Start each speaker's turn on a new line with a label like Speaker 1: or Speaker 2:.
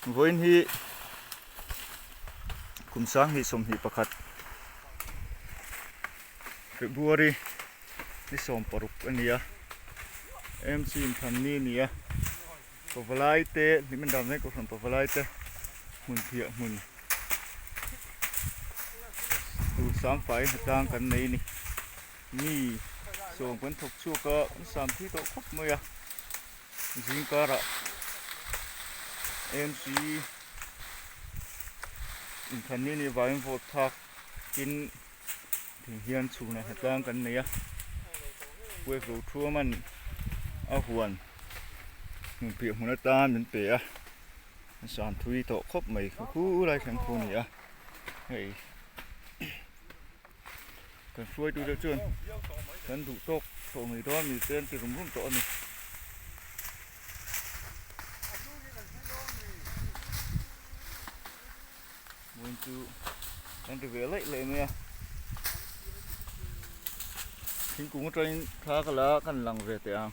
Speaker 1: Vawiin hi kum sanghnih 21 February ni 16 a ni a MC inthanni a ni a pavalai te hlim dan veng kohhran pavalai te hmun phiah hmun tur sangfai hnatlang kan nei a ni mi sawm kan thawk chhuak a an sam thui tawh khawp mai a. Zingkarah AMC inthlanni nih vangin vote phak tin thing hian chhunah hnatlang kan nei a wave lo thuaman a huan hmun piah hmun atan min pe a san thui tawh khawp mai khu lai thleng khu a ni a hei. Kan hruaitu te chuan kan duh tawk tawh mai dawn mi te an ti rum rum tawh a ni. Vawiin chu kan ri ve laih laih mai a. Thingkung atangin thla ka la a kan lang ve teh ang.